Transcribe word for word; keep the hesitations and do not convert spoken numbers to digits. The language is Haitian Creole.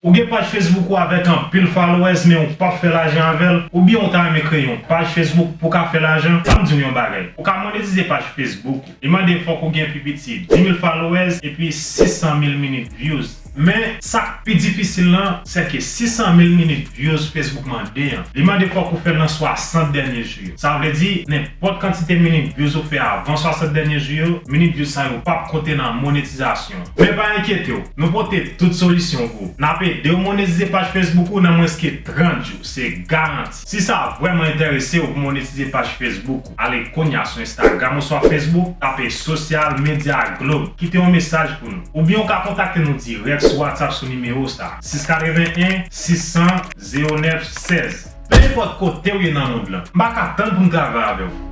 Ou gen paj Facebook ou avèk anpil followers, men ou p ap fè lajan avè l, oubyen ou ta renmen kreye yon paj Facebook pou w ka fè lajan? Ban m di w yon bagay. Ou ka monetize paj Facebook ou. Li mande fòk ou gen pi piti dis mil followers epi sis san mil minit views. Men, sa k pi difisil lan, se ke sis san mil minit views Facebook mande an, li mande fòk ou fè l nan swasant dènye jou yo. Sa vle di, nenpòt kantite minit views ou fè avan swasant dènye jou yo, minit views sa yo p ap konte nan monetizasyon. Men pa enkyete w, nou pote tout solisyon pou ou. N ap ede w monetize paj Facebook ou nan mwens ke trant jou, se garanti. Si sa vrèman enterese w pou monetize paj Facebook ou, ale kounye a sou Instagram oswa Facebook, tape Social Media Globe, kite yon mesaj pou nou. Oubyen w ka kontakte nou dirèk sou WhatsApp sou nimewo sa, sis katreven en, sis san, zewo nèf, sèz. Nan nenpòt kote w ye nan mond lan, m pa ka tann pou m travay avè w.